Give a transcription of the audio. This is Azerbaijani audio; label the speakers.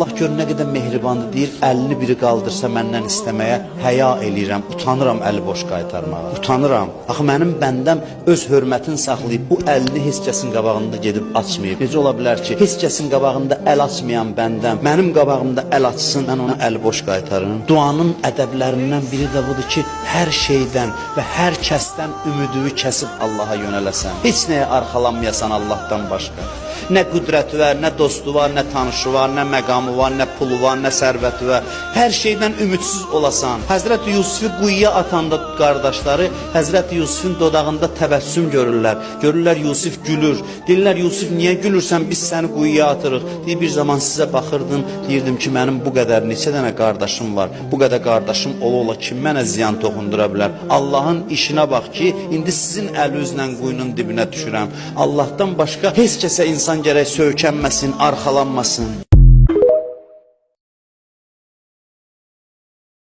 Speaker 1: Allah gör nə qədər mehribandır, deyir, əlini biri qaldırsa məndən istəməyə həya eləyirəm, utanıram əli boş qaytarmağa. Utanıram. Axı mənim bəndəm öz hörmətini saxlayıb bu əlini heç kəsin qabağında gedib açmayıb. Necə ola bilər ki, heç kəsin qabağında əl açmayan bəndəm mənim qabağımda əl açsın, mən ona əli boş qaytarım? Duanın ədəblərindən biri də budur ki, hər şeydən və hər kəsdən ümidini kəsib Allaha yönələsən. Heç nəyə arxalanmayasan Allahdan başqa. Nə qüdrəti var, nə dostu var, nə tanışı var, nə məqamı var, nə pulu var, nə sərvəti var. Hər şeydən ümidsiz olasan. Həzrət Yusifi quyuya atanda qardaşları Həzrət Yusifin dodağında təbəssüm görürlər. Görürlər Yusif gülür. Deyirlər Yusif niyə gülürsən? Biz səni quyuya atırıq. Deyir bir zaman sizə baxırdım, deyirdim ki, mənim bu qədər neçə dənə qardaşım var. Bu qədər qardaşım ola-ola kim mənə ziyan toxundura bilər? Allahın işinə bax ki, indi sizin əlinizlə quyunun dibinə düşürəm. Allahdan başqa heç kəsə insan gərək söykənməsin, arxalanmasın.